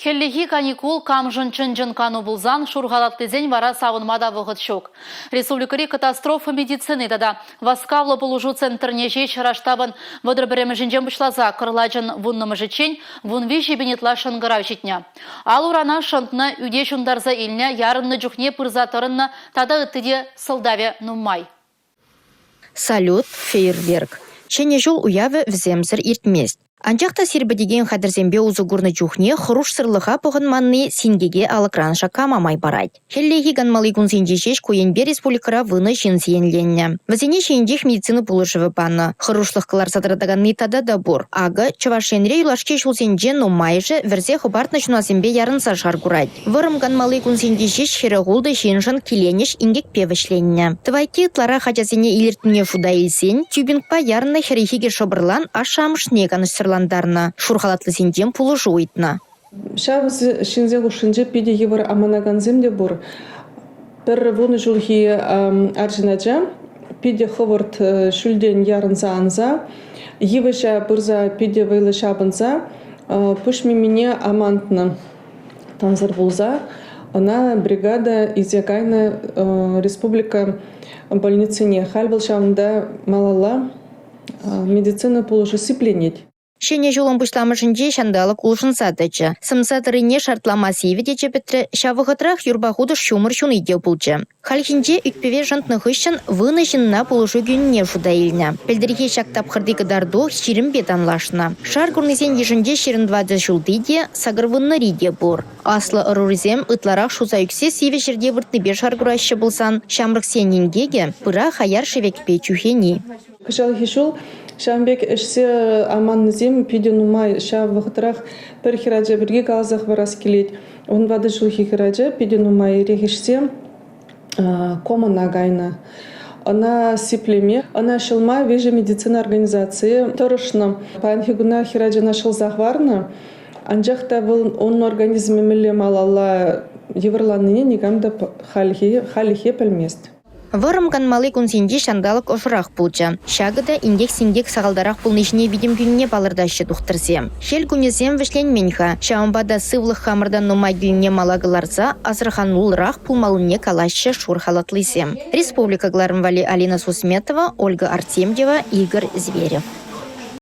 Хӗллехи каникул камшӑн чӑн-чӑн кану пулсан шур халатлисен вара савӑнма та вӑхӑт ҫук. Республикӑри катастрофа медицини тата васкавлӑ пулӑшу центрне ҫеҫ раштавӑн 31-мӗшӗнчен пуҫласа кӑрлачӑн вуннӑмӗшӗччен 13 000 ытла шӑнкӑрав ҫитнӗ. Ал-урана шӑнтнӑ, ӳте ҫунтарса илнӗ, ярӑннӑ чухне пырса тӑрӑннӑ тата ытти те сӑлтавӗ нумай. Салют, фейерверк. Ҫӗнӗ ҫул уявӗ вӗсемсӗр иртмест. Анчах та сирпӗтекен хатӗрсемпе усӑ курнӑ чухне хӑрушсӑрлӑха пӑхӑнманни синкеке алӑкран шаккама май парать. Хӗллехи канмалли кунсенче ҫеҫ ку енпе республикӑра вунӑ ҫын сиенленнӗ. Вӗсене ҫийӗнчех медицина пулӑшӑвӗ панӑ. Хӑрушлӑх кӑларса тӑратаканни тата та пур. Акӑ, Чӑваш Енре юлашки ҫулсенче нумайӑшӗ вӗрсе хӑпартнӑ ҫунасемпе ярӑнса шар курать. Вӑрӑм канмалли кунсенче ҫеҫ 46 ҫыншӑн киленӗҫ инкекпе вӗҫленнӗ. Тӑвайкки ытларах ачасене илӗртнине шута илсен тюбингпа ярӑннӑ 42 шӑпӑрлан ашшӗ-амӑшне канӑҫсӑрлантарнӑ, шур халатлисенчен пулӑшу ыйтнӑ. Ҫав ҫынсен хушшинче питӗ йывӑр аманакансем те пур. Пӗр вунӑ ҫулхи арҫын ача питӗ хӑвӑрт ҫӳлтен ярӑнса анса йывӑҫа пырса питӗ вӑйлӑ ҫапӑнса пуҫ мимине амантнӑ. Тансӑр пулса ӑна бригада илсе кайнӑ республика больницине. Халь вӑл ҫавӑнта малалла медицина пулӑшу сипленет. Ҫӗнӗ ҫулӑн пуҫламӑшӗнче ҫанталӑк улшӑнса тӑчӗ. Сӑмса тӑррине шартлама сивӗ те чӗпӗтрӗ, ҫав вӑхӑтрах юрпа хутӑш ҫумӑр ҫуни те пулчӗ. Хальхинче ӳт-пӗве шӑнтнӑ хыҫҫӑн вунӑ ҫынна пулӑшу кӳнине шута илнӗ. Пӗлтӗрхи ҫак тапхӑрти кӑтарту ҫирӗмпе танлашнӑ. Шар курнисен йышӗнче 24 ҫулти те, сакӑрвуннӑри те пур. Аслӑ ӑрурисем ытларах шуса ӳксе сивӗ ҫӗрте выртнипе шар кураҫҫӗ пулсан, ҫамрӑксен инкекӗ – пыра хаяр шӗвекпе чӳхени. Кӑҫалхи ҫул ҫавӑн пек ӗҫсе аманнисем питӗ нумай. Ҫав вӑхӑтрах пӗр хӗрача пирки каласа хӑварас килет. 14 ҫулхи хӗрача питӗ нумай эрех ӗҫсе комӑна кайнӑ. Ӑна сиплеме, ӑна ҫӑлма виҫӗ медицина организацийӗ тӑрӑшнӑ. Паянхи куна хӗрачана ҫӑлса хӑварнӑ, анчах та вӑл ун организмӗ мӗнле малалла йывӑрланнине никам та хальлӗхе пӗлмест. Вӑрӑм канмалли кунсенче ҫанталӑк ӑшӑрах пулчӗ. Ҫакӑ та инкек-синкек сахалтарах пулни ҫине витӗм кӳнине палӑртаҫҫӗ тухтӑрсем. Хӗл кунӗсем вӗҫленмен-ха, ҫавӑнпа та сывлӑх хамӑртан нумай килнине мала кӑларса асӑрхануллӑрах пулмаллине калаҫҫӗ шур халатлисем. Республика кӑларӑм валли Алина Сусметова, Ольга Артемьева, Игорь Зверев.